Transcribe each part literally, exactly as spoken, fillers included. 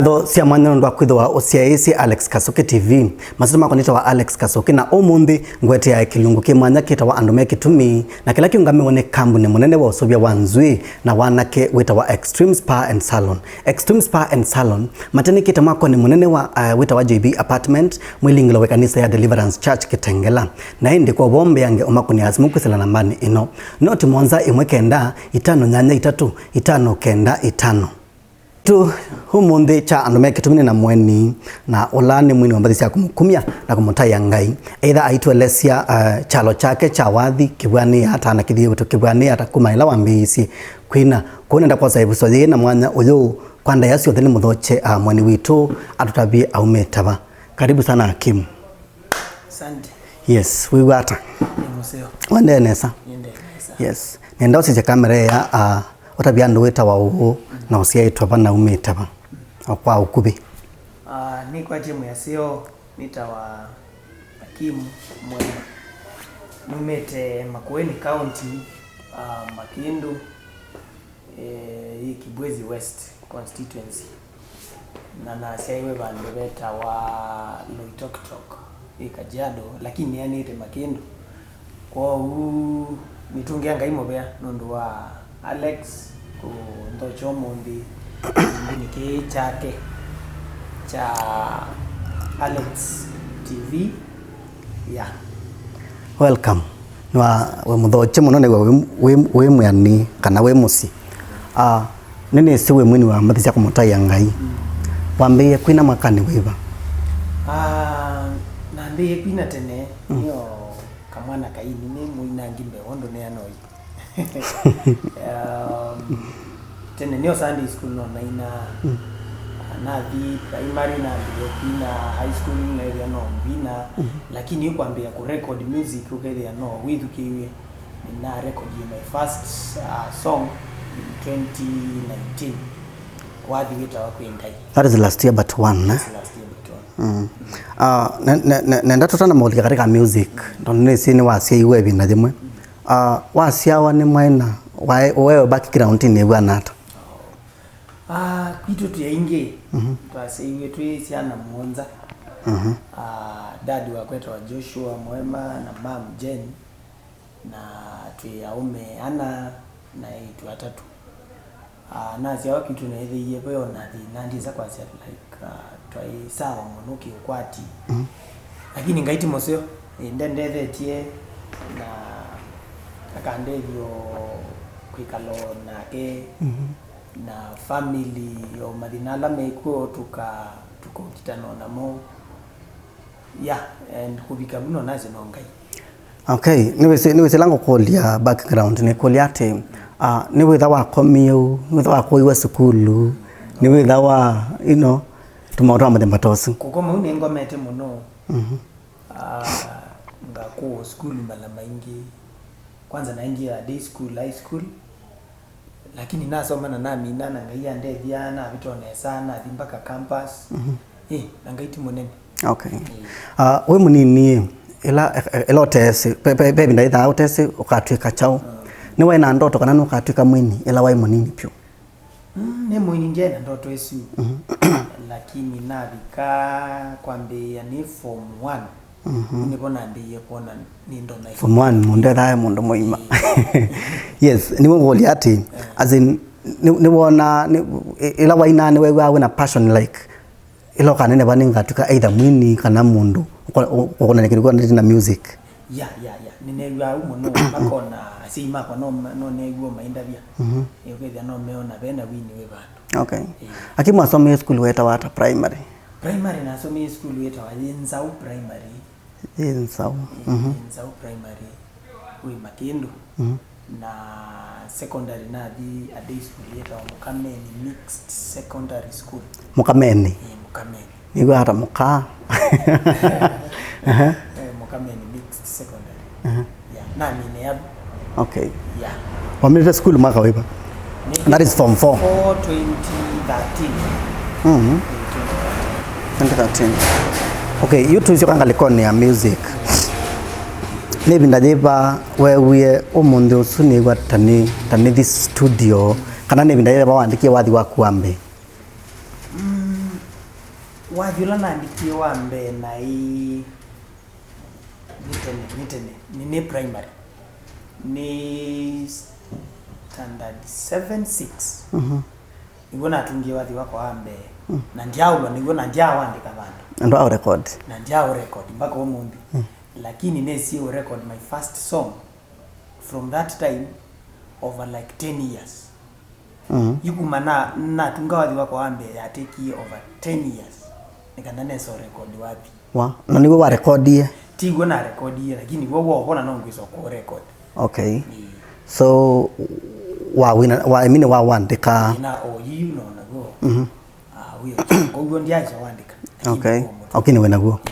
Ngatho sya mwanya nũndũ wa kwĩthĩwa ũsyaĩĩsye Alex Kasuki T V. Masyĩtwa makwa nĩtawa Alex Kasuki, na ũmũnthĩ ngũeteae kĩlungu kĩ mwanya kĩtawa Andũ me Kĩtumi, na kĩla kĩũngamĩwe nĩ kambunĩ mũnene wa ũseũvya wa nzw'ĩĩ na wanake wĩtawa Extreme Spa and Salon. Extreme Spa and Salon matĩnĩkĩte mwakonĩ mũnene wa, uh, wĩtawa J B Apartment, mwĩlingĩlo wa ĩkanisa ya Deliverance Church Kitengela. Na ĩndĩ kwa ũvoo mbeange ũmakũnĩa simũ kwĩsĩla nambanĩ ĩno: noti mũonza ĩmwe kenda itano nyanya itatũ itano kenda itano. Tu ũmũnthĩ kya Andũ me Kĩtumi nĩ na mũeni, na ũla nĩ mwini wa mbathi sya kũmũkumya na kũmũtaĩa Ngai. Either aitũelesya, uh, kyalo kyake kya wathi kĩvw'anĩe ata na kĩthiũũkyo kĩvw'anĩe ata kuma ĩla wambĩĩisye kwina. Kwoou nenda kwosa ĩvuso yĩĩ na mwanya ũyũ kwa ndaĩa syonthe nĩmũthokye, uh, mũeni witũ atũtavye aumĩte va. Karibu sana Hakim. Asante. Yes, wĩw'a ata? Nĩ mũseo. Wendee nesa? Nĩendee nesa. Yes. Nenda ũsisye kamera ĩya, uh, ũtavye andũ wĩtawa ũũ na ũsyaĩtwe va na umĩte va? O kwa ũkuvĩ. Ah, nĩkwatye mwĩaseo, nĩtawa Hakim Mwema. Numĩte Makueni County, ah, Makĩndũ, eh, yĩ Kibwezi West constituency. Na nasyaĩwe vandũ vetawa Loitoktok, yĩ Kajiado, lakini nĩanĩte Makĩndũ. Kwoou nĩtũngĩa Ngai mũvea nũndũ wa Alex kũnthokya ũmũnthĩ kĩlungunĩ kĩĩ kyake kya Alex T V. Yeah. Welcome. Nĩwa wĩ mũthokye mũno, nĩw'a wĩ, wĩ, wĩ mwĩani kana wĩ mũsyĩ. Ah, nĩnĩsĩ wĩ mwini wa mbathi sya kũmũtaĩa Ngai. Wambĩĩe kwina mwakanĩ wĩva? Ah, nambĩĩe kwina tene, nĩo kamwana kaini, nĩ mũinangi mbee ũndũ nĩanoi. Um, tene nĩo Sunday school no naina, nathi primary nambĩĩe kwina, high school nethĩa no mbina, lakini yu kwambĩĩa kũ record music ũkethĩa no wĩthukĩĩw'e. Nĩna record my first, uh, song in twenty nineteen. Wathi wĩtawa Kwĩ Ngai. That is last year but one, eh? That's last year but one. Mm. Ah, ne-, ne-, ne-, nenda tũtana maũlika katika music, tondũ nĩsĩ nĩwasyaiwe ĩvinda yĩmwe. Ah, wasyawa nĩ mwaina, wae-, wewe background nĩw'ana ata? Ah, kwitũ twĩ aingĩ. Mhm. Twasyaiwe twĩ syana mũonza. Mhm. Ah, dad wakwa etawa Joshua Mwema na mam Jane, na twĩ aũme ana na eĩtu atatũ. Ah, nasyawa kwitũ neethĩie ve o na thĩna, ndyĩsa kwasya, like, ah, twaĩ sawa mũno kĩũkwati. Mm. Lakini Ngai ti mũseo, ĩ, ndendethetye na akandethya o kwĩkala o nake, mhm, na family, o mathĩna ala mekw'o tũka-, tũkaũkitana o namo. Yeah, and kũvika vu no nasye no Ngai. Okay, nĩwĩsĩ, nĩwĩsĩ ĩla ngũkũlya background, nĩkũlya atĩ, ah, nĩwĩtha wakomie ũu, nĩwĩtha wakũiwe sukulu, nĩwĩtha wa, you know, tũmaũndũ twa mũthemba ta ũsu? Kũkoma ũu nĩngomete mũno. Mhm. Ah, ngakũa sukulu mala maingĩ. Kwanza naendie a day school, high school. Lakini nasoma na namina, na Ngai andethya, navĩta o nesa, nathi mpaka campus. Mhm. Ĩ, na Ngai ti mũnene. Okay. Ĩ. Ah, wĩ mũnini ĩ, ĩla, ĩla ũtesĩ, ve, ve, ve ĩvinda yĩthaa ũtesĩ ũkatw'ĩka kyaũ? Mm. Nĩwaĩ na ndoto kana nũkatw'ĩka mwini ĩla waĩ mũnini vyũ? Mm, nĩ mũini ndyaĩ na ndoto ĩsu. Mhm. Lakini navika kwambĩĩa nĩ form one. Mhm. Nĩvo nambĩĩie kwona nĩ ndona. Form one, mũndũ ethaa e mũndũ mũima. Yes, nĩw'o ngũlya atĩ, as in, nĩ, nĩwona, nĩ, ĩ-, ĩla wainaa nĩwew'aa wĩna passion, like, ĩla ũkaneneva nĩngatw'ĩka either mwini kana mũndũ ũko-, ũ-, ũkonany'a kĩndũ kĩkonanĩte na music? Ya, ya, ya. Nĩneew'aa ũu mũno, makona asyai makwa no ma-, no neew'aa maindavya. Mhm. Ĩ, ũkethĩa no meona vena wini wĩ vandũ. Okay. Ĩ. Aki mwasomie sukulu wetawa ata primary? Primary nasomie sukulu yĩtawa Yĩ Nzaũ Primary. Yĩ Nzaũ. Mhm. Yĩ Nzaũ Primary wĩ Makĩndũ. Mhm. Na secondary nathi a day school yĩtawa Mũkameni Mixed Secondary School. Mũkameni? Ĩĩ, Mũkameni. Nĩw'aa ta mũkaa. Ehe. Eh, Mũkameni Mixed Secondary. Ehe. Yeah, namine yavu. Okay. Yeah. Waminĩte sukulu mwaka wĩva? Nĩ That is form four. Four, twenty thirteen. Mhm. Eh, twenty thirteen. Twenty thirteen. Okay, yu tũisyoka ngalĩkonĩ ya music. Nĩ ĩvinda yĩva weewie ũmũnthĩ ũsu nĩw'a ta nĩ, ta nĩthi studio, kana nĩ ĩvinda yĩva waandĩkie wathi waku wa mbee? Mm, Wathi ũla naandĩkie wa mbee naĩ nĩ tene, nĩ tene, nĩ, nĩ primary. Nĩ standard seven, six. Mhm. Nĩw'o natungie wathi wakwa wa mbee. Mm. Na ndyaaũlwa nĩw'o, na ndyaawandĩka vandũ. Na ndwaaũrekodi? Na ndyaaũrekodi mpaka ũmũnthĩ. Mm. Lakini nĩsie ũrecord my first song from that time over, like, ten years. Mm. Yu kuma na, natunga wathi wakwa wa mbee yatekie over ten years nĩ kana nesa ũrekodi wathi. Wa, na nĩw'o warekodie? Ti w'o narekodie, lakini w'o wovona no ngwĩsa kũrekodi. Okay. Ĩĩ. So, wa wina, wa, I mean, wa wandĩka? Ĩĩ, na o yu no naguo. Mhm. Ah, wĩ, koguo ndyaĩsa wandĩka. Lakini okay. Wĩ mũndũ. Okay, nĩ wĩ naguo. Ĩĩ.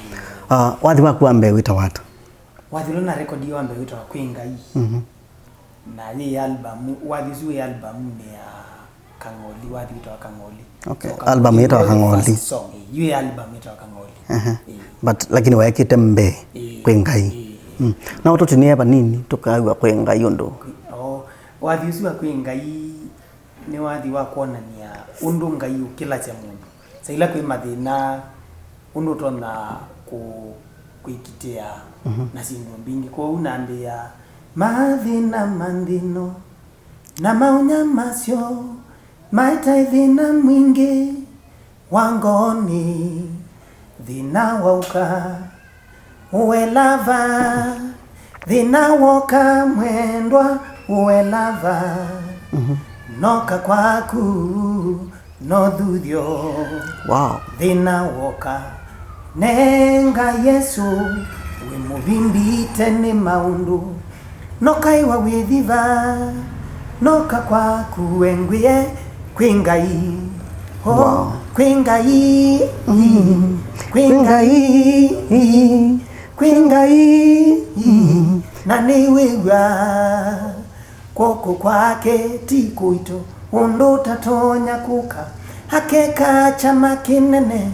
Ah, wathi waku wa mbee wĩtawa ata? Wathi ũla narekodie wa mbee wĩtawa Kwĩ Ngai. Mhm. Na yĩ album, wathi ũsu wĩ album-nĩ ya Kang'oli, wathi wĩtawa Kang'oli. Okay, so, album Kang'oli yĩtawa nĩyo Kang'oli. First song, ĩĩ, yu yĩ album yĩtawa Kang'oli. Aha. Ĩĩ. But lakini waekĩte mbee, ĩĩ, Kwĩ Ngai. Ĩĩ. Mm. Na ũtũtinĩe vanini tũkaw'a Kwĩ Ngai ũndũ. Oh, wathi ũsu wa Kwĩ Ngai nĩ wathi wa kwonany'a ũndũ Ngai ũkĩlasya mũndũ. Saa ila kwĩ mathĩna, ũndũ ũtonya kũ-, kwĩkitĩa, mhm, na syĩndũ mbingĩ. Kwoou nambĩĩa, mathĩna ma nthĩ ĩno na maũnyamasyo maetae thĩna mwingĩ wa ngoonĩ, thĩna waũka, ũelava, thĩna woka mwendwa, ũelava. Mhm. Noka kwaku, no thuthyo. Wow. Thĩna woka, nenga Yesũ, wĩ mũvimbĩte nĩ maũndũ. Nokaĩwa wĩthiva, noka kwaku wengwĩe, Kwĩ Ngai. Oh, wow. Kwĩ Ngai. Mm. Kwĩ Ngai. Kwĩ Ngai. Na nĩwĩw'a kw'oko kwake ti kũito ũndũ ũtatonya kũka. Akeka kyama kĩnene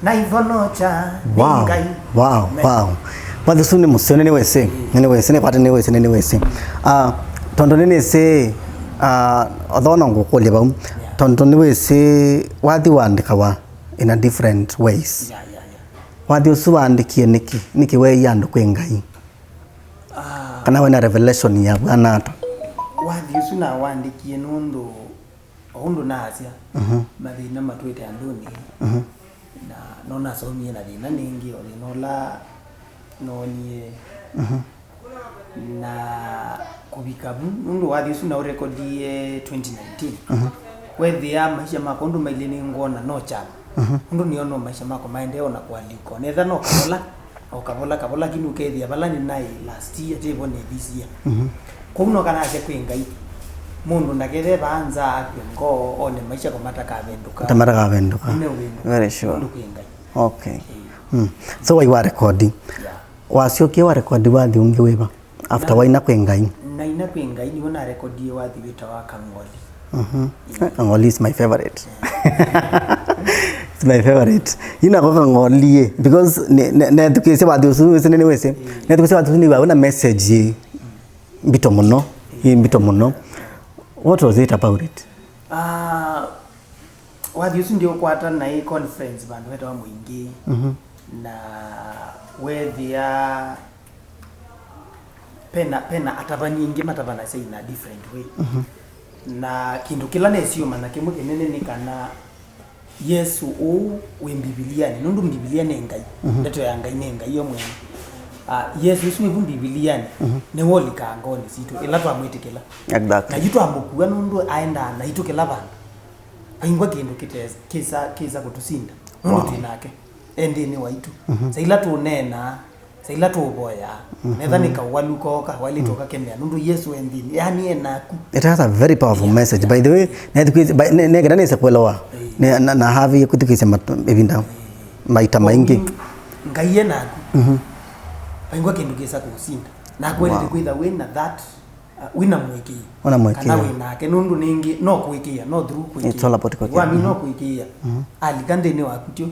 na ivonokya. Wow, Ngai. Wow, amen. Wow. Wathi ũsu nĩ mũseo, nĩnĩwĩsĩ. Mm. Nĩnĩwĩsĩ, nĩkwate nĩwĩsĩ, nĩnĩwĩsĩ. Ah, tondũ nĩnĩsĩ, ah, although no ngũkũlye vau. Yeah. Tondũ nĩwĩsĩ wathi waandĩkawa in a different ways. Yeah, yeah, yeah. Wathi ũsu waandĩkie nĩkĩ? Nĩkĩ weeie andũ Kwĩ Ngai? Ah. Kana wĩ na revelation ya vwana ata? Wathi ũsu nawandĩkie nũndũ o ũndũ naasya, mhm, mathĩna matwĩte andũnĩ, mhm, na no nasomie na thĩna nĩngĩ, o thĩna ũla noonie. Mhm. Na kũvika vu, nũndũ wathi ũsu naũrekodie twenty nineteen. Mhm. Weethĩa maisha makwa ũndũ mailye nĩngwona no kyama. Mhm. Ũndũ nĩona maisha makwa maendee o na kũalyũka. Onetha no kavola, o kavola, kavola, lakini ũkethĩa vala nĩnaĩ last year, ti vo nĩ this year. Mhm. Kwoou no kanasya Kwĩ Ngai, mũndũ ndakethe vaa nza akw'e ngoo, one maisha ko matakavĩndũka. Ta matakavĩndũka. Nĩmeũvĩndũka. Very sure. Nũndũ Kwĩ Ngai. Okay. Ĩĩ. Mm. So wai wa rekodi? Yeah. Wasyokie wa rekodi wathi ũngĩ wĩva? After na, waina Kwĩ Ngai. Naina Kwĩ Ngai, nĩw'o narekodie wathi wĩtawa Kang'oli. Mhm. Yeah. Kang'oli is my favorite. Yeah. It's my favorite. Yu nako Kang'oli, eh, because ne-, ne-, nethukĩĩsye wathi ũsu, wĩsĩ nĩ, nĩwĩsĩ. Yeah. Nethukĩĩsye wathi ũsu nĩw'a wĩna message, eh, mbito mũno, ĩ mbito mũno. What was it about it? Ah, wathi ũsu ndĩũkwata naĩ conference vandũ vetawa Mũingĩ. Mhm. Na weethĩa pena, pena atavani aingĩ matavanasya in a different way. Mhm. Na kĩndũ kĩla nesie ũmanya kĩmwe kĩnene nĩ kana Yesũ ũũ wĩ Mbivilianĩ, nũndũ Mbivilia nĩ Ngai, mhm, ndeto ya Ngai nĩ Ngai yo mwene. Ah, Yesũ ũsu wĩ vu Mbivilianĩ, mhm, nĩwe ũlikaa ngoonĩ sitũ, ĩla twamwĩtĩkĩla. Exactly. Na yu twamũkua nũndũ aendaa naitũ kĩla vandũ. Vaingwa kĩndũ kĩte-, kĩsa, kĩsa kũtũsinda, nũndũ, wow, twĩ nake, e nthĩnĩ waitũ. Mhm. Saa ila tũneenaa, saa ila tũũvoyaa, mhm, metha nĩ kaũalu kooka, wailĩte, mm, ũkakemea, nũndũ Yesũ e nthĩnĩ, yaani e naku. It has a very powerful, yeah, message, yeah, by the way. Nethukĩĩsye, by, ne-, nekenda nĩse kuelewa. Eh. Ne-, na, na havie kuthukĩĩsya mat-, ĩvinda, eh, maita maingĩ. Kwoou Ngai e naku. Mhm. Vaingwa kĩndũ kĩsa kũũsinda. Na kwendete, wow, kwĩtha wĩ na that, uh, wĩ na mũĩkĩĩo. Wĩ na mũĩkĩĩo. Kana wĩ nake, nũndũ nĩngĩ no kũĩkĩĩa, no through kũĩkĩĩa. It's all about kũĩkĩĩa. Wami no, mhm, kũĩkĩĩa. Mhm. Alika nthĩnĩ waku tyo.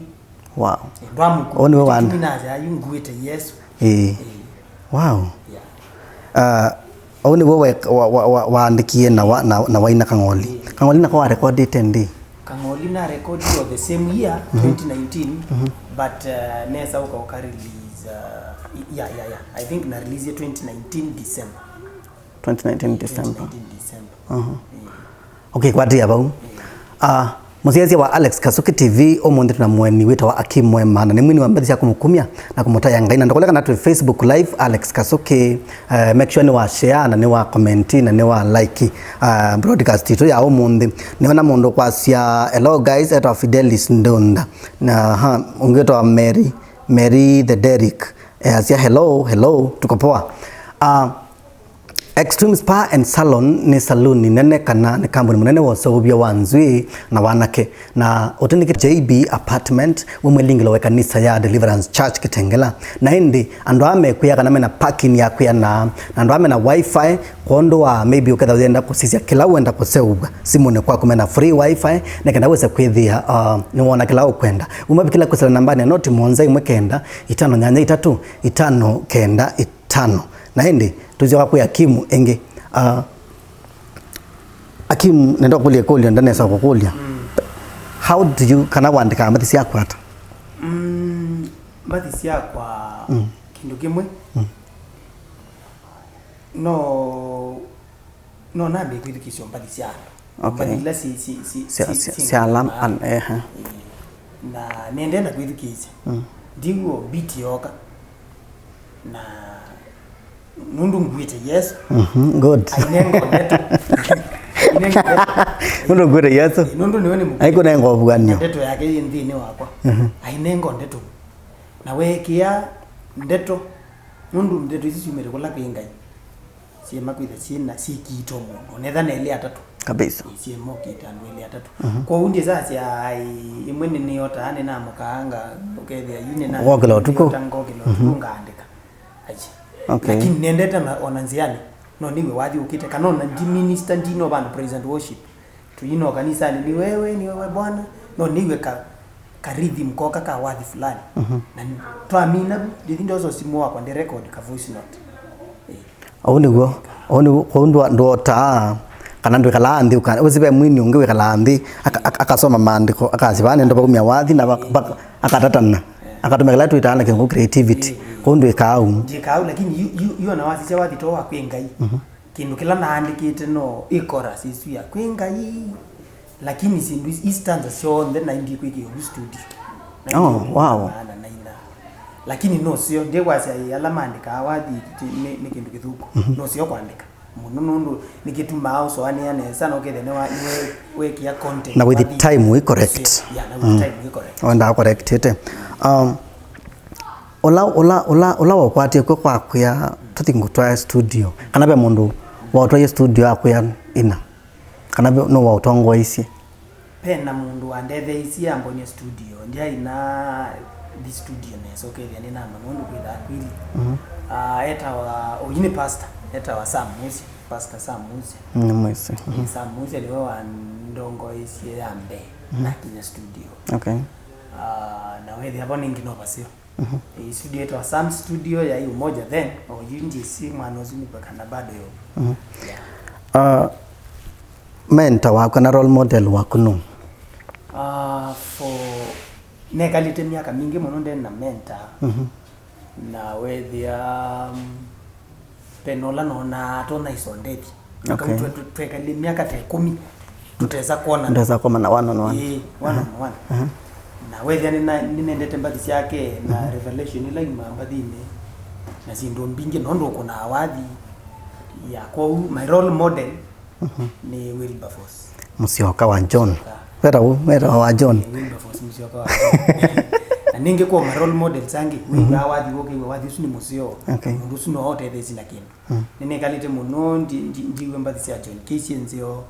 Wow. Ndwamũkua. Ũũ nĩwe wanda. Kĩtumi nasya, "Yu nguĩte Yesũ." Ĩĩ. Ĩĩ. Wow. Yeah. Ah, ũũ nĩw'o we-, wa-, wa-, wa-, waandĩkie na wa-, na, na waina Kang'oli. Ĩĩ. Kang'oli nako warekodĩte ndĩ? Kang'oli na record yo the same year, twenty nineteen, but uh, nesa uka uka release uh, yeah, yeah, yeah. I think na release twenty nineteen December. twenty nineteen December. twenty nineteen December. Uh-huh. Yeah. Okay, kwatia vau. Ah, mũsyaĩĩsya wa Alex Kasuki T V, ũmũnthĩ twĩ na mũeni wĩtawa Akim Mwema, na nĩ mwini wa mbathi sya kũmũkumya na kũmũtaĩa Ngai. Na ndũkũleka na twĩ Facebook Live, Alex Kasuki, eh, make sure nĩ wa share, na nĩ wa comment, na nĩ wa like, ah, broadcast itũ ya ũmũnthĩ. Nĩona mũndũ kwasya, "Hello guys," etwa Fidelis Ndunda. Na, ha, ũngĩ wĩtawa Mary, Mary the Derrick, eh, asya, "Hello, hello, tuko poa." Ah, Extreme Spa and Salon nĩ saluni nene kana nĩ kambuni mũnene wa ũseũvyo wa nzw'ĩĩ na wanake, na ũtindĩkĩte J B Apartment wĩ mwĩlingĩlo wa ĩkanisa ya Deliverance Church Kitengela. Na ĩndĩ andũ aa mekwĩa kana mena parking ya kwĩanaa, na andũ aa mena wifi, kwondũ wa maybe ũkethĩa ũyenda kũsisya kĩla ũenda kũseũvw'a simũnĩ kwaku, mena free wifi, nĩ kenda wĩse kwĩthĩa, uh, nĩwona kĩla ũkwenda. Uma vikĩla kwĩsĩla nambanĩ ya noti mũonza ĩmwe kenda itano nyanya itatũ itano kenda itano. Na ĩndĩ, tũsyoka kwĩ Akimu ĩngĩ. Ah, Akimu, nenda kũkũlya ĩkũlyo ndanesa kũkũlya. Mm. How do you, kana wandĩkaa mbathi syaku ata? Mm, mbathi syakwa, mm, kĩndũ kĩmwe. Mm. No, no nambie kwĩthukĩĩsya mbathi sya andũ. Okay. Mbathi ila si, si, si, sya, si, sya, si sya alam, ah, an, ehe. Eh, na nĩendee na kwĩthukĩĩsya. Mm. Ndiw'o beat yoka. Na nũndũ nguĩte Yesũ. Mhm, good. Ainengo ndeto. Ainengo ndeto. Nũndũ nguĩte Yesũ. Nũndũ nĩwe nĩ mũkũũ. Aikũnenga ũvuanio. Na ndeto yake yĩ nthĩnĩ wakwa. Mhm. Ainengo ndeto. Na weekĩa ndeto. Nũndũ ndeto isu syumĩte kũla kwĩ Ngai. Syĩma kwĩtha syĩna syĩkiitwe mũndũ. Onetha na elĩ atatũ. Kabisa. Syĩma ũkĩte andũ elĩ atatũ. Mhm. Kwoou ndyĩsasya, ai, ĩmwe nĩnĩotaa, nĩnamũkaanga, ũkethĩa yu nĩna-, wokĩla ũtukũ? Nĩnĩota ngokĩla ũtukũ, mhm, ngaandĩka. Aje. Okay. Lakini nendete na, ona nzĩanĩ, no nĩw'e wathi ũkĩte, kana ona ndi minister, ndino vandũ praise and worship. Tũyino kanisanĩ, "Ni wewe, ni wewe Bwana." No nĩw'e ka, ka rhythm koka ka wathi fulani. Mhm. Na ni-, twamina vu, ndithi ndosa simu wakwa, ndi record ka voice note. Eh. Ũu nĩw'o, ũu nĩw'o, kũu ndwa-, ndwotaa, kana ndwĩkalaa nthĩ ũka-, ũsi ve mwini ũngĩ wĩkalaa nthĩ, aka-, aka-, akasoma maandĩko, akasya, "Vaa nĩenda vaumya wathi," na va-, va-, akatatana, akatũmĩa kĩla twĩtaa na kĩngũ creativity. Kũu ndwĩkaa ũu. Ndyĩkaa ũu, lakini yu, yu, yu ona wasisya wathi too wa kwĩ Ngai. Mhm. Kĩndũ kĩla naandĩkĩte no ĩ chorus ĩsu ya kwĩ Ngai. Lakini syĩndũ ici, i stanza syonthe naendie kwĩkĩa vu studio. Oh, wow. Naendie maana naina. Lakini no syo, ndikwasya ĩ ala maandĩkaa wathi ti-, nĩ, nĩ kĩndũ kĩthũku. Mhm. No syo kwandĩka mũno nũndũ nĩkĩtumaa ũsũanĩa nesa na ũkethĩa nĩwa-, nĩwe-, wekĩa content. Na with the time wĩ correct. Syo, yeah, na with the time wĩ correct. Wendaa correctĩte. Um, ũla, ũla, ũla, ũla wakwatie kw'o kwa kwĩa tũthi ngũtwae studio. Kana ve mũndũ waũtwaie studio akwĩa ina? Kana ve, nũũ waũtongoeisye? Ve na mũndũ wandetheeisye ambonia studio. Ndyaĩ na thi studio nesa, ũkethĩa nĩnamanya ũndũ kwĩthaa kwili. Mhm. Ah, etawa, oyu nĩ pastor, etawa Sam Musi, Pastor Sam Musi. Nĩ mwĩsĩ. Mhm. Sam Musi nĩwe wandongoeisye ya mbee, mhm, nakinya studio. Okay. Ah, na wethĩa vo nĩngĩ no vaseo. Mhm. Eh, studio yetwa Sam Studio ya Umoja then, oyu ndyĩsĩ mwana ũsu nĩkwe kana bado yo. Mhm. Yeah. Uh, mentor waku na role model waku nũ? Uh, for, nekalĩte myaka mingĩ mũno nde na mentor. Mhm. Na wethĩa, um, Ve na ũla nonaa atona isondeti. Okay. Twe-, twe-, twekalie myaka ta ĩkũmi, tũtesa kwona. Ndesa kwona na one on one. Ĩĩ, one on one. Aha. Na wethĩa nĩna-, nĩnendete mbathi syake na, mhm, revelation ila yumaa mbathinĩ na syĩndũ mbingĩ, nũndũ ũkũnaa wathi. Ya, kwoou my role model, mhm, nĩ Wilberforce Mũsyoka wa John. Mũsyoka. Wetawa, wetawa wa John. Wilberforce Mũsyoka wa John. Na ningĩ kwa my role models angĩ, mhm, wĩw'aa wathi ũkĩw'a wathi ũsu nĩ mũseo. Okay. Mũndũ ũsu no ũtetheesye na kĩndũ. Mm. Nĩnĩkalĩte mũno ndi-, ndi-, ndiw'a mbathi sya John K. syĩ nzeo,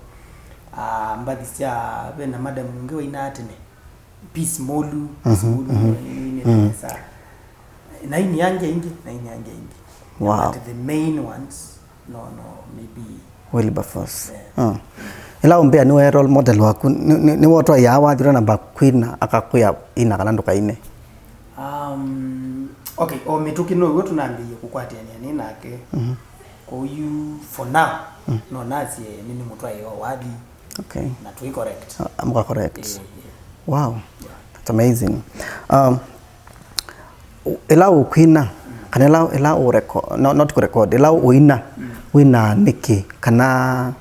ah, mbathi sya, ve na madam ũngĩ wainaa tene, Peace Molu, Peace, mhm, Molu, mhm, nĩ, nĩ, mm, nesa. Na ini angĩ aingĩ, na ini angĩ aingĩ. Wow. But the main ones, no, no, maybe Wilberforce. Yeah. Mm. Ĩla ũmbĩa nĩwe role model waku, nĩ, nĩ, nĩwe ũtwaĩaa wathi ũla namba kwina akakwĩa ina kana ndũkaine? Um, okay, o mĩtũkĩ now'o tũnambĩĩie kũkwatĩanĩa nĩ nake. Mhm. Kwoou for now, mm, no nasye nĩnĩmũtwaĩe o wathi. Okay. Na twĩ correct. Ah, mũka correct. Wow. That's amazing. Um, ĩla ũkwina, kana ĩla, ĩla ũreko, no, not kũrekodi, ĩla ũina, wĩnaa nĩkĩ, kana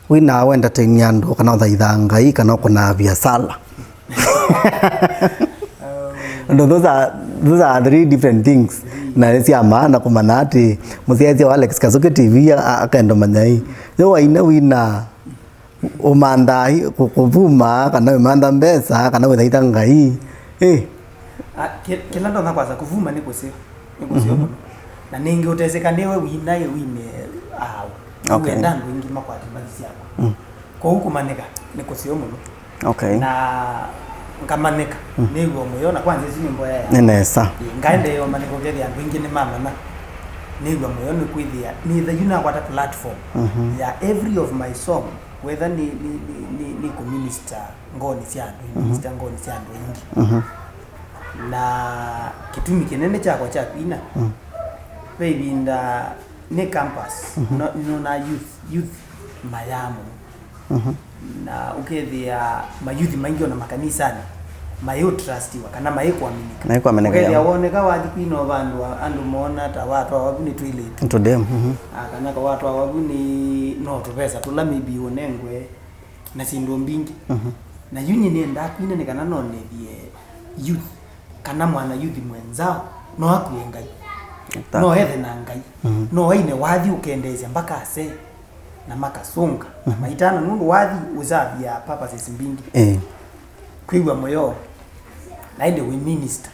wĩnaa ũentertainia andũ, kana ũthaithaa Ngai, kana ũkũnaa viasala? Andũ, those are, those are three different things. Na nĩ sya maana kũmanya atĩ mũsyaĩĩsya wa Alex Kasuki T V a- a- akenda ũmanya ĩ. Yo waina wĩnaa ũmanthaa kũ- kũvuma, kana wĩmantha mbesa, kana wĩthaitha Ngai. Ĩ. Ah, kĩ- kĩla ndonya kwasa, kũvuma nĩ kũseo, nĩ kũseo mũno. Na nĩngĩ ũteseka nĩwe wĩna ĩ wĩne aau. Okay. Wenda andũ aingĩ makwate mbathi syakwa. Kwoou kũmanyĩka nĩ kũseo mũno. Okay. Na ngamanyĩka, nĩw'a mũyo, na kwanza ĩsu nĩ mboya ya. Nĩ nesa. Ĩ, ngaendeea ũmanyĩka ũkethĩa andũ aingĩ nĩmamanya. Nĩw'a mũyo nĩ kwĩthĩa nĩtha yu nakwata platform ya every of my song, whether nĩ, nĩ, nĩ, nĩ, nĩ kũminister ngoonĩ sya andũ, minister ngoonĩ sya andũ aingĩ. Na kĩtumi kĩnene kyakwa kya kwina, ve ĩvinda nĩ campus, no- nĩnonaa youth, youth mayaa mũno. Na ũkethĩa mayuthi maingĩ ona makanisanĩ mayĩũtrustiwa kana mayĩkũaminĩka. Mayĩkũaminĩka, ũkethĩa yeah. Woneka wathi kwina vandũ a- andũ moona ta watwawa vu nĩ twĩlĩtu. Today, mhm. Ah, kana ka watwawa vu nĩ no tũvesa tũla maybe ũnengwe na syĩndũ mbingĩ. Na yu nyie nĩendaa kwina nĩ kana nonethye youth kana mwana youth mwenzao no akwie Ngai. No ethe na Ngai. No aine wathi ũkendeesya mpaka ase na makasũnga na maitana nũndũ wathi ũsavia purposes mbingĩ. Eh. Kwĩw'a mũyo na ĩndĩ wĩ minister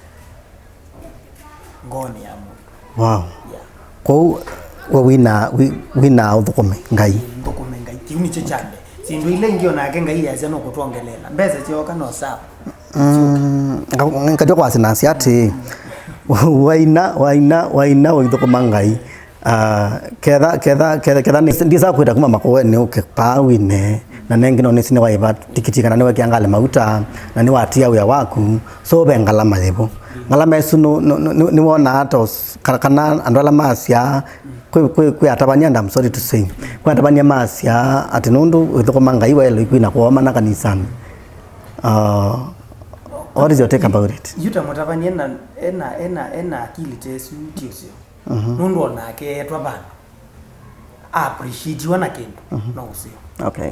ngoonĩ ya mũndũ. Wow. Yeah. Kwoou we wĩna, wĩ- wĩna ũthũkũme Ngai. Nthũkũme Ngai. Kĩu nĩkyo kya mbee. Syĩndũ ila ingĩ onake Ngai yasya no kũtwongeleela. Mbesa syooka no sawa. Mm, nga- ngatyo kwasinasya atĩ waina, waina, waina ũithũkũma Ngai. Ah, ketha, ketha, ketha, ketha nĩ- ndisa kwĩta kuma makũenĩ ũke paa wine, na nengĩ no nĩsi nĩwaĩva tikiti kana nĩwekĩa ngalĩ mauta, na nĩwatia wĩa waku, so ve ngalama yĩvo. Ngalama ĩsu nũ- nũ- nũ- nĩwonaa ta ũs- ka- kana andũ ala masyaa, kwĩ, kwĩ, kwĩ atavany'a, and I'm sorry to say, kwĩ atavany'a masyaa atĩ nũndũ wĩthũkũma Ngai waĩlwe kwina kũomana kanisanĩ. Uh, what is your take about it? Yu ta mũtavany'a ena, ena, ena, ena akili ta ĩsu ti ũseo. Nũndũ onake etwa vandũ a appreciatiwa na kĩndũ no ũseo. Okay.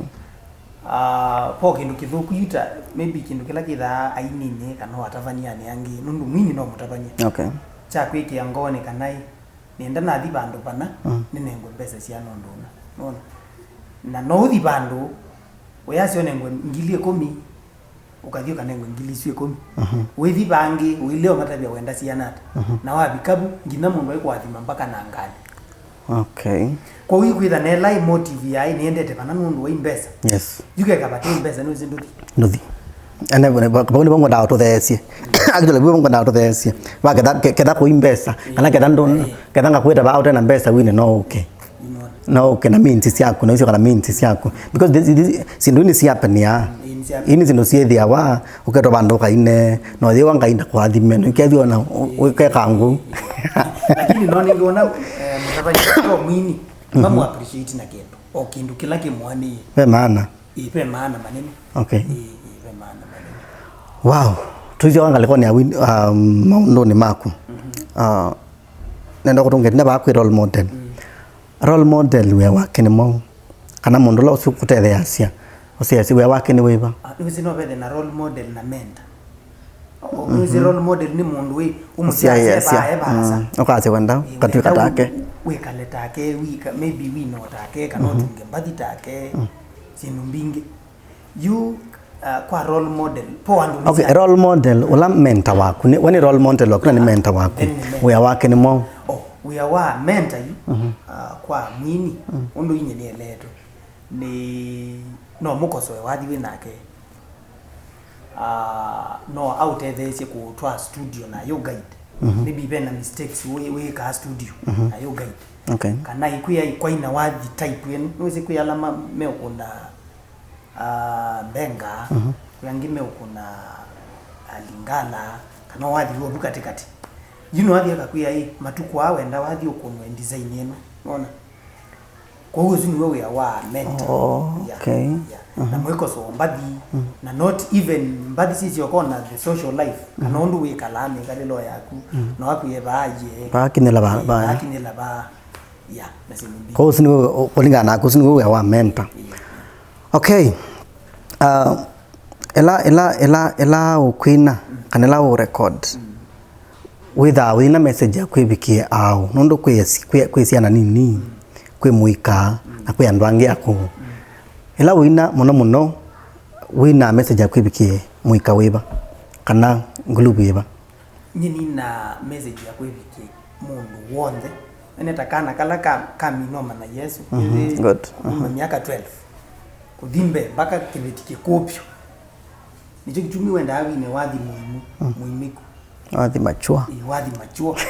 Ah, po kĩndũ kĩthũku yu ta maybe kĩndũ kĩla kĩthaa aininĩ kana atavany'anĩ angĩ, nũndũ mwini no mũtavany'a. Okay. Kya kwĩkĩa ngoonĩ kana ĩ, nĩenda nathi vandũ vana nĩnengwe mbesa syana ũndũ ũna. Nona? Na no ũthi vandũ ũyasya ũnengwe ngili ĩkũmi, ũkathi ũkanengwe ngili isu ĩkũmi. Wĩthi vangĩ ũilea ũmatavya wenda siana ata. Na wavika vu nginya mũndũ aikũathima mpaka na ngalĩ. Okay. Kwoou ikwĩtha nelaĩ motive yaĩ nĩendete vana nũndũ wai mbesa. Yes. Yu keka vate mbesa nũsĩ ndũthi. Ndũthi. Ene vau nĩvo ngwendaa ũtũtheesye. Actually vau ngwendaa ũtũtheesye. Va ketha ke- ketha kũi mbesa kana ketha ndũ ketha ngakwĩta vaa ũte na mbesa wine no ũke. No ũke na minti syaku, na icio kana minti syaku. Because this, this, syĩndũ ini siapenia. Ini syĩndũ syĩthĩawa, ũketwa vandũ ũkaine, na ũyĩwa Ngai ndakũathime, na ũkethĩwa na wĩkeka ngũ. Lakini no nĩngĩ ona eh, mũtavany'a to mwini mamu appreciate na kĩndũ o kĩndũ kĩla kĩmwanĩie. Ve maana. Ĩ, ve maana manene. Okay. Ĩ, ĩ, ve maana manene. Wow. Tũisyoka ngalĩkonĩ ya win- um, maũndũnĩ maku. Uh, nenda kũtũngĩtine vaa kwĩ role model. Role model wĩa wake nĩ mwaũ? Kana mũndũ ũla ũsu ũkũtetheeasya ũsyaĩĩsya wĩa wake nĩ wĩva? Ah, nĩwĩsĩ no vethe na role model na mentor. Nĩwĩsĩ role model nĩ mũndũ wĩ ũmũsyaĩĩsya vaa e vaasa. Ũkasya wenda ũkatw'ĩka take. Wĩkale take, wĩka- maybe wĩnoo take kana ũtunge mbathi take, syĩndũ mbingĩ. Yu uh, kwa role model po andũ okay, nĩsya- role model ũla mentor waku nĩ- we nĩ role model waku na nĩ mentor waku. Then nĩ mentor. Wĩa wake nĩ mwaũ? Oh, wĩa wa mentor yu uh, kwa mwini ũndũ inye nĩeleetwe nĩ no mũkosoe wathi wĩ nake. Uh, no aũtetheesye kũtwaa studio na yo guide. Maybe ve na mistakes wĩ- wĩkaa studio na yo guide. Okay. Kana ikwĩa ikwaina wathi type ĩno nĩwĩsĩ kwĩ ala ma- meũkũna Ah, Mbenga, kwĩ angĩ meũkũna Lingala, kana wathi w'o vu katĩkatĩ. Yu nĩwathi akakwĩa ĩ, matukũ aa wenda wathi ũkũnwe design ĩno, nona? Kwoou ũsu nĩw'o wĩa wa mentor. Oh, yeah, okay. Yeah. Na mwĩkoso mbathi, na not even mbathi sisyo kona the social life, kana ũndũ wĩkalaa mĩkalĩlo yaku, no akwĩe vaa ye, vaa kinyĩla vaa, vaa, vaa kinyĩla vaa. Yeah, na syĩndũ mbingĩ. Kwoou ũsu nĩw'o, kũlingana naku, ũsu nĩw'o wĩa wa mentor. Yeah. Okay. Uh, ĩla, ĩla, ĩla, ĩla ũkwina, kana ĩla ũrecord, wĩthaa wĩna message ya kwĩvikĩe aũ? Nũndũ kwĩ, kwĩ, kwĩ syana nini, kwĩ mũika, na kwĩ andũ angĩ akũũ. Ĩla wĩna mũno mũno, wĩna message ya kwĩvikĩe mũika wĩva, kana nguluvu yĩva? Nyie nina message ya kwĩvikĩe mũndũ w'onthe. Ene ta kana kala ka, kamina ũmanya Yesũ, mhm, kĩthĩ good, kuma, mhm, myaka twelve kũthi mbee mpaka kĩveti kĩkũũ vyũ. Nĩkyo kĩtumi wendaa wine wathi mũimu, mm, mũimĩku. Wathi mature. Ĩ, wathi mature.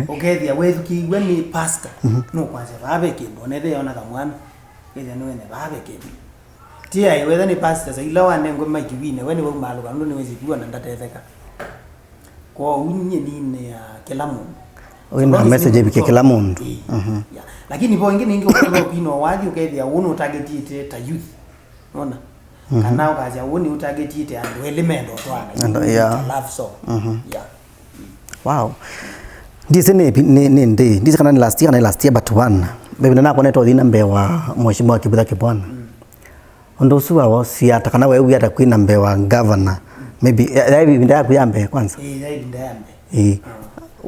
Ũkethĩa wethukĩiw'e nĩ pastor, mhm, nũkwasya vaa ve kĩndũ, onethĩa ona kamwana, wethĩa nĩwene vaa ve kĩndũ. Ti aĩ wetha nĩ pastor, sa ila wanengwe maiki wine, we nĩwaumaalũka, nũndũ nĩwĩsĩ kwona ndatetheka. Kwoou nyie nĩnĩaa kĩla mũndũ. Wĩna message ĩvikĩe kĩla mũndũ. Ĩĩ. Mhm. Yeah. Lakini vo ĩngĩ nĩngĩ ũkũlwa kwina wathi ũkethĩa ũũ nũtargetiĩte ta youth. Nona? Mhm. Kana ũkasya ũũ nĩ ũtargetiĩte andũ elĩ menda ũtwaana. Andũ, yeah. Love song. Mhm. Yeah. Wow. Ndisĩ nĩ, nĩ, nĩ ndĩ. Ndisĩ kana nĩ last year, kana nĩ last year but one. Maybe nanakonete ũthi na mbee wa Mheshimiwa Kivutha Kibwana. Mm. Ũndũ ũsu wawosie ata, kana weewie ata kwina mbee wa governor? Maybe, ya, ya ĩvinda yaku ya mbee kwanza? Ĩĩ, ya ĩvinda ya mbee. Ĩĩ. Ah.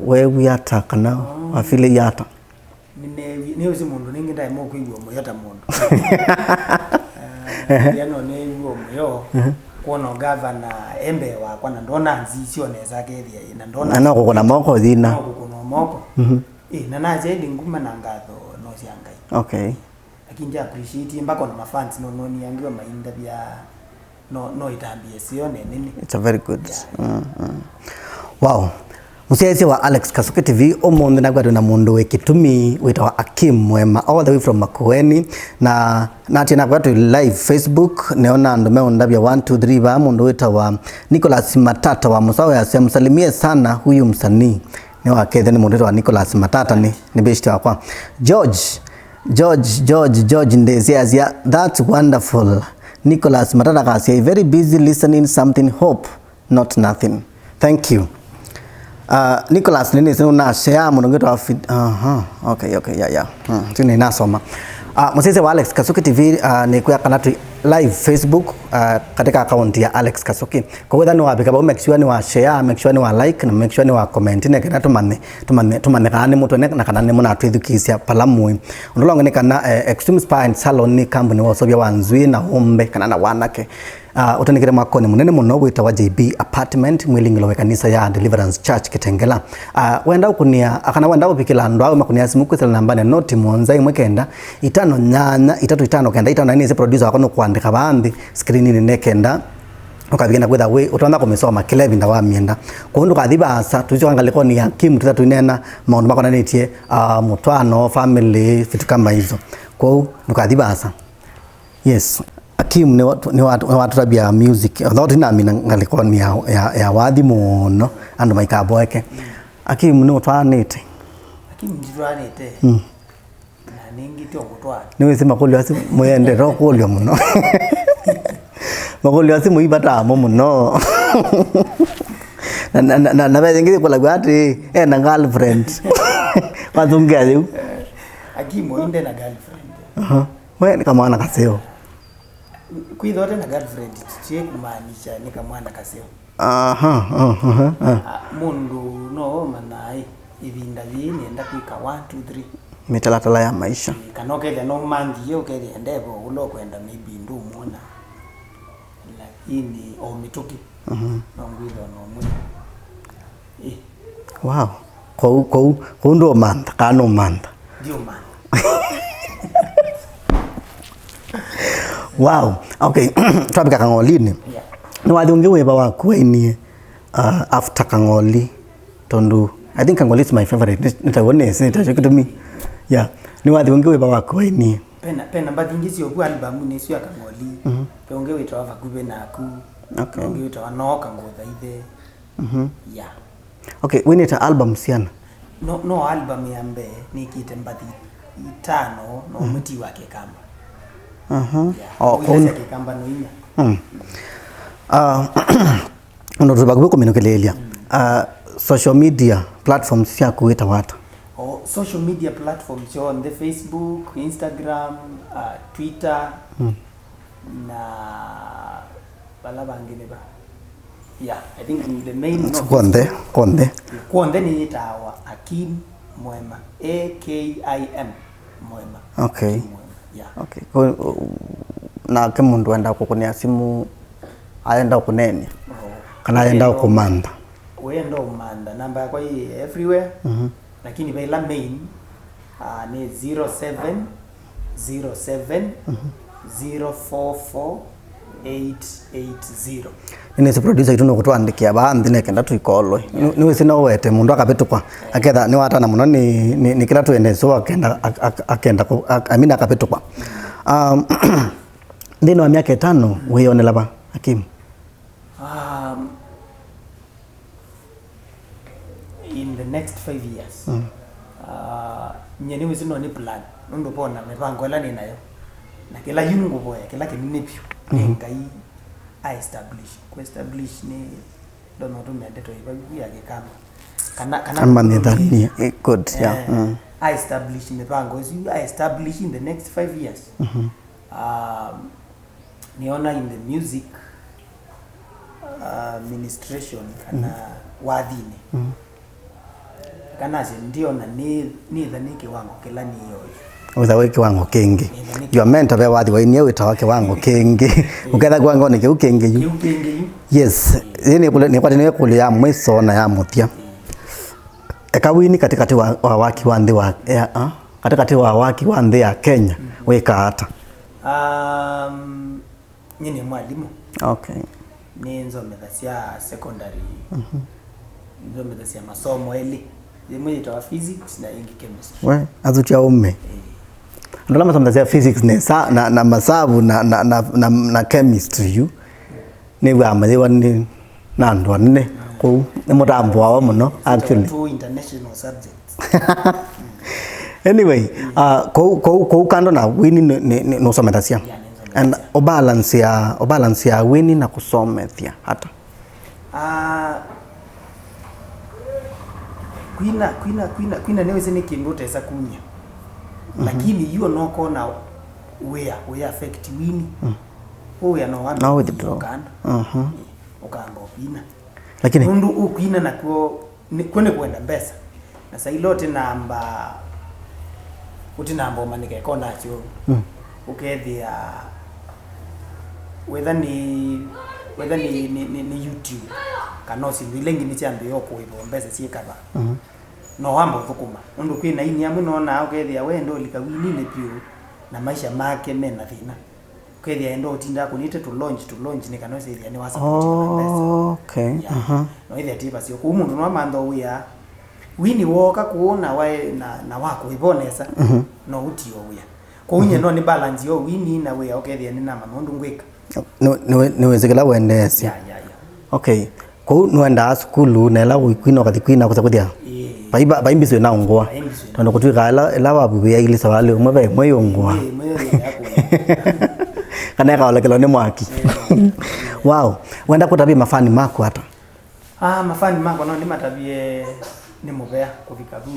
Weewie ata, kana, oh, wafilĩie ata? Nĩneewie, nĩwĩsĩ mũndũ nĩngĩ ndaema kwĩw'a mũyo ta mũndũ. Eh, ya no neew'a mũyo, mhm, kwona governor e mbee wakwa, na ndona nzisyo nesa akethĩa, na ndona, na no kũkũna moko thina. No kũkũna moko. Mhm. Ĩĩ, na nasya ĩndĩ nguma na ngatho no sya Ngai. Okay. Lakini ndi appreciate mpaka ona mafans no noni angiwa mainda bya no, no itambie sio ne nini. It's a very good. Yeah. Mm, mm. Wow. Mũsyaĩĩsya wa Alex Kasuki T V, ũmũnthĩ nakwatwe na mũndũ wĩ kĩtumi wĩtawa Akim Mwema, all the way from Makueni, na natie nakwatwe live Facebook, neona andũ meũndavya one two three vaa, mũndũ wĩtawa Nicholas Matata wa Mũsaũ yasya, "Msalimie sana huyu msanii." Nĩwakethya nĩ mũndũ wĩtawa Nicholas Matata, nĩ, nĩ beshte wakwa. George, George, George, George Ndesi asya, "That's wonderful." Nicholas Matata akasya, "Very busy listening something, hope not nothing." Thank you. Uh, Nicholas, nini sinu na share mũndũ ngĩtwa fit. Aha, okay, okay, yeah, yeah. Hmm, tini nasoma. Uh, mũsyaĩĩsya wa Alex Kasuki T V, uh, nĩkwĩa kana twĩ live Facebook, uh, katika account ya Alex Kasuki. Kwoou ethĩwa nĩwavika vau, make sure nĩwa share, make sure nĩwa like, na make sure nĩwa comment, nĩ kana tũmanye, tũmanye, tũmanye kana nĩmũtwene na kana nĩmũnatwĩthukĩĩsya vala mũĩ. Ũndũ ũla ũngĩ nĩ kana, eh, Extreme Spa and Salon nĩ kambuni wa ũseũvya wa nzw'ĩĩ na ũmbe kana na wanake. Ah, ũtandĩkĩte mwakonĩ mũnene mũno wĩtawa J B Apartment, mwĩlingĩlo wa ĩkanisa ya Deliverance Church Kitengela. Ah, wenda ũkũnĩa, kana wenda ũvikĩla andũ aũ makũnĩa simũ kwĩsĩla nambanĩ noti mũonza ĩmwe kenda itano nyanya itatũ itano kenda itano, na nĩsĩ producer wakwa nũkũandĩka vaa nthĩ screeninĩ nĩ kenda ũkavikana kwĩtha wĩ ũtonya kũmĩsoma kĩla ĩvinda wamyenda. Kwoou ndũkathi vaasa, tũisyoka ngalĩkonĩ ya Kim twĩtha tũineena maũndũ makonanĩtye, ah, mũtwaano, family, vitu kama hizo. Kwoou ndũkathi vaasa. Yes. Akim nĩ wa-, nĩ wa-, nĩ watũtavya music. Although tũinamina ngalĩkonĩ ya, ya, ya wathi mũno, andũ maikaboeke. Akim nĩ ũtwaanĩte. Akim nditwaanĩte. Mm. Na nĩngĩ ti ũkũtwaa. Nĩwĩsĩ makũlyo asu mũyendete ũkũlyo mũno. Makũlyo asu mũivataa mo mũno. Na, na, na, na, na ve yĩngĩ yĩkũlaw'a atĩ, ena girlfriend. Wathũngĩa yĩu. Eh, Akim ũyũ ndena girlfriend. Aha. We nĩ kamwana kaseo. Kwĩthwa ũte na girlfriend ti kũmaanisha nĩ kamwana kaseo. Aha, aha, aha. Ah, mũndũ no ũmanyaa ĩ, ĩvinda yĩĩ nĩenda kwĩka one, two, three. Mĩtalatala ya maisha. Ĩ, kana ũkethĩa no month ĩĩ ũkethĩa ndevo ũla ũkwenda maybe ndũmwona. Lakini o mĩtũkĩ, mhm, no ngwĩthwa no mwĩ. Ĩ. Wow. Kwoou, kwoou, kwoou ndũũmantha, kana nũũmantha? Ndiũmantha. Wow. Okay. Twavika Kang'olinĩ. Yeah. Nĩ wathi ũngĩ wĩva waku wainie, uh, after Kang'oli? Tondũ, I think Kang'oli is my favorite. Nĩ, nĩ taw'o nĩsĩ, nĩ takyo kĩtumi. Yeah. Nĩ wathi ũngĩ wĩva waku wainie? Pena, pena mbathi ingĩ syĩ ũku albamunĩ ĩsu ya Kang'oli. Mhm. Ve ũngĩ wĩtawa Vakuvĩ Naku. Okay. Ve ũngĩ wĩtawa Nooka Ngũthaithe. Mhm. Yeah. Okay, winĩte album siana? No, no album ya mbee nĩkĩte mbathi itano na ũmwe ti wa Kĩkamba. Mhm. Yeah. Oh, ũilasya Kĩkamba no inya. Mm. Uh, ũndũ tũvakuvĩ kũminũkĩlĩĩlya. Uh, social media platforms syaku wĩtawa ata? Oh, social media platforms syonthe, Facebook, Instagram, uh, Twitter, mm, na vala vangĩ nĩ va? Yeah, I think the main no, kw'onthe, kw'onthe. Kw'onthe nĩyĩtawa Akim Mwema, A K I M Mwema. Okay. Akim Mwema. Yeah. Okay. Ko- Nake mũndũ enda kũkũnĩa simũ, ayenda kũneeny'a, oh, kana ayenda kũmantha? Wenda ũmantha, namba yakwa ĩ everywhere. Mhm. Lakini ve ila main, ah, nĩ zero seven zero seven zero four four eight eight zero. Nĩnĩsĩ producer witũ nũkũtũandĩkĩa vaa nthĩ nĩ kenda tũikolwe. Nĩ- nĩwĩsĩ no ũete mũndũ akavĩtũkwa, aketha nĩwatana mũno nĩ, nĩ, nĩ kĩla twĩendee so akenda, ak- ak- akenda kũ- ak- I mean akavĩtũkwa. Um, nthĩnĩ wa myaka ĩtano wĩyonela va, Akim? Um, in the next five years, mm, uh, nye nĩwĩsĩ no nĩ plan, nũndũ vona mĩvango ĩla nĩ nayo, na kĩla yu ngũvoya, kĩla kĩnene vyũ nĩ, mm-hmm, Ngai a establish. Ku establish nĩ, ndona ũtũmĩa ndeto ĩvavu ya Kĩkamba. Kana, kana amanyithanie, eh, good, yeah, eh, mm, a establish mĩvango ĩsu, a establish in the next five years. Mm-hmm. Um, nĩona in the music, uh, administration kana, mm, wathinĩ. Mm. Kana asye ndiona nĩ, nĩtha nĩ kĩwango kĩla nĩyoĩ. Wĩtha wĩ kĩwango kĩngĩ. Nĩtha nĩ you are meant to be worthy wa inia wĩtawa kĩwango kĩngĩ. Ũketha kĩwangonĩ kĩu kĩngĩ yu. Kĩu kĩngĩ yu. Yes. Ĩĩ nĩkwatĩ nĩ ĩkũlyo ya mwiso na ya mũthya. Eka wini katikati wa, wa waki wa nthĩ wa, ya, ah? Katikati wa waki wa nthĩ ya Kenya, mm, wĩkaa ata? Um, nyie nĩ mwalimũ. Okay. Nĩ nzomethasya secondary. Mhm. Nzomethasya masomo elĩ. Yĩmwe yĩtawa physics na yĩngĩ chemistry. We, athuti aũme. Eh. Andũ ala masomethasia physics nesa na, na masavu na, na, na, na, na chemistry yu. Nĩw'aa mayĩwa nĩ na andũ anene kũu, nĩmũtambũawa mũno actually. Two international subjects. Anyway, uh, kũu, kũu, kũu kando na wini nĩ, nĩ, nĩ, nũsomethasya. Yeah, nĩnzomethasya. And ũbalance ya, ũbalance ya wini na kũsomethya ata? Ah, kwina, kwina, kwina, kwina nĩwĩsĩ nĩ kĩndũ ũtesa kumya. Mhm. Lakini yu onokona wĩa, wĩa affect wini. Mm. Ũwĩa no wambe no withdraw. Ũkanda. Mhm. Ũkamba ũkwina. Lakini nũndũ ũkwina nakw'o nĩ- kw'o nĩ kwenda mbesa. Na saa ila ũtinamba ũtinamba ũmanĩka ĩkona kyo. Mm. Ũkethĩa wetha nĩ wetha nĩ, nĩ, nĩ, nĩ YouTube kana o syĩndũ ila ingĩ nĩsyambĩĩe ũkũĩvwa mbesa syĩ kava. Mhm. No wamba ũthũkũma. Nũndũ kwĩ na ini amwe nonaa ũkethĩa wenda ũlika wininĩ vyũ na maisha make me na thĩna. Ũkethĩa enda ũtinda akũnĩte tũ launch, tũ launch nĩ kana ũsĩthĩa nĩ wa support na mbesa. Oh, okay. Yeah. Aha. No ĩthĩa ti vasyo. Kũu mũndũ no amantha wĩa. Wini wooka kũu na wae na, na wakũĩva nesa. Mhm. No ũtio wĩa. Kũu nye no nĩ balance yo wini na wĩa ũkethĩa nĩ namanya ũndũ ngwĩka. Nĩ, nĩ, nĩ wĩsĩ kĩla wendeesya. Yeah, yeah, yeah. Okay. Kũu nũendaa sukulu, na ĩla ũikwina ũkathi kwina kũsa kũthya. Ĩĩ. Vai, vai mbisũ ĩnaũngũa. Vai mbisũ ĩnaũngũa. Tondũ kũtw'ĩkaa ĩla, ĩla wavuvĩa ilĩ savalĩ ũmwe ve ĩmwe ĩũngũa. Ĩĩ, ĩmwe ĩũngũa. Kana ĩkaolekelwa nĩ mwaki. Ĩĩ. Wow. Wenda kũtavya mafani maku ata? Ah, mafani makwa no nĩmatavye nĩ mũvea kũvika vu.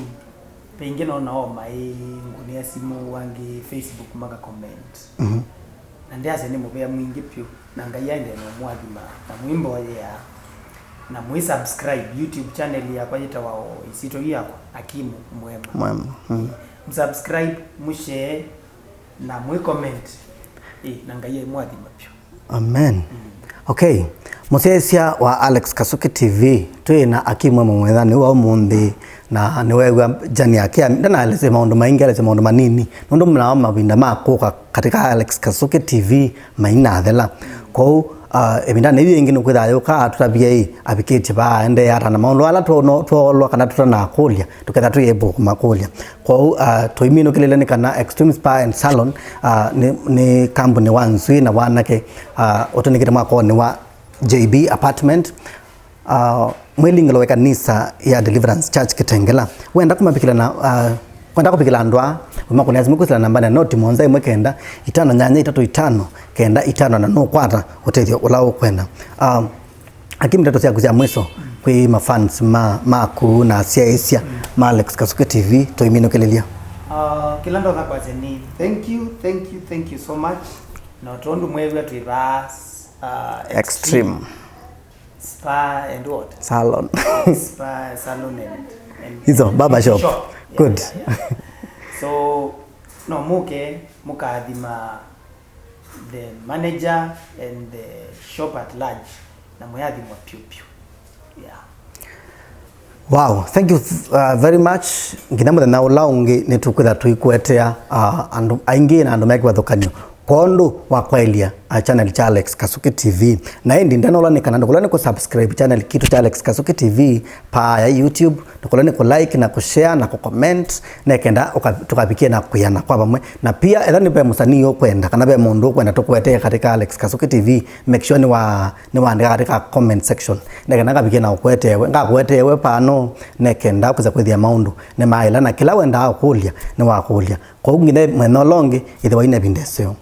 Ve ĩngĩ nona o maĩ ngũnĩa simũ, angĩ Facebook maka comment. Mhm. Na ndyasya nĩ mũvea mwingĩ vyũ, na Ngai aendee na ũmũathima, na mũimboyea, na mũisubscribe YouTube channel yakwa yĩtawa o Ĩsyĩtwa Yu Yakwa, Akimu Mwema. Mwema. Mm. Msubscribe, mũshare, na mũicomment. Ĩ, na Ngai aimũathima vyũ. Amen. Okay. Mũsyaĩĩsya wa Alex Kasuki T V, twĩ na Akimu Mwema nĩwe wa ũmũnthĩ, na nĩweew'a journey yake ya, ndanaelesya maũndũ maingĩ, aelesya maũndũ manini, nũndũ mnawa mavinda ma kũka katika Alex Kasuki T V mainathela. Kwoou, uh, ĩvindanĩ yĩu yĩngĩ nũkwĩthaa yũka atũtavye ĩ, avikĩtye vaa, aendee ata na maũndũ ala twono-, twoolwa kana tũtanakũlya, tũketha tũyĩvũkũma kũlya. Kwoou, uh, tũiminũkĩlĩle nĩ kana Extreme Spa and Salon, uh, nĩ, nĩ kambuni wa nzwii na wanake, uh, ũtũnĩkĩte mwakonĩ wa J B Apartment, uh, mwĩlingĩlo wa ĩkanisa ya Deliverance Church Kitengela. Wenda kũmavikĩla na, uh, Kwenda kũvikĩla andũ aa, ũmakũnĩa simũ kwĩsĩla nambanĩ ya noti mũonza ĩmwe kenda itano nyanya itatũ itano kenda itano na nũkwata ũtethyo ũla ũkwenda. Um, Akim, ndeto syaku sya mwiso kwĩ mafans ma, maku na asyaĩĩsya ma Alex Kasuki T V tũiminũkĩlĩlya. Uh, kĩla ndonya kwasya nĩ thank you, thank you, thank you so much. Na tondũ mwew'a twĩ vaa uh, Extreme. Spa and what? Salon. Spa, salon and, and Hizo, barber shop. Shop. Yeah, Good. Yeah, yeah. So no mũke mũkaathima the manager and the shop at large, na mũyathimwa piu piu. Yeah. Wow, thank you uh, very much. Nginya mũthenya ũla ũngĩ nĩtũkwĩtha tũikũetea uh, andũ aingĩ na andũ me kĩvathũkany'o kwondũ wa kwaĩlya uh, channel cha Alex Kasuki T V. Na ĩndĩ ndenola nĩ kana ndũkũla nĩ kũsubscribe channel kitũ cha Alex Kasuki T V paa ya YouTube, ndũkũla nĩ kũlike na kũshare na kũcomment, nĩkenda ũka- tũkavikie na kwĩana kwa vamwe. Na pia etha nĩ ve mũsanii ũkwenda kana ve mũndũ ũkwenda tũkũetee katika Alex Kasuki T V, make sure nĩwa nĩwaandĩka katika comment section, nĩkenda ngavikie na ũkũetewe, ngakũetewe pano, nĩkenda ũkĩsa kwĩthĩa maũndũ nĩmaĩla, na kĩla wendaa ũkũlya nĩwakũlya. Kwoou nginya mwena ũla ũngĩ, ĩthĩwa ina ĩvinda ĩseo.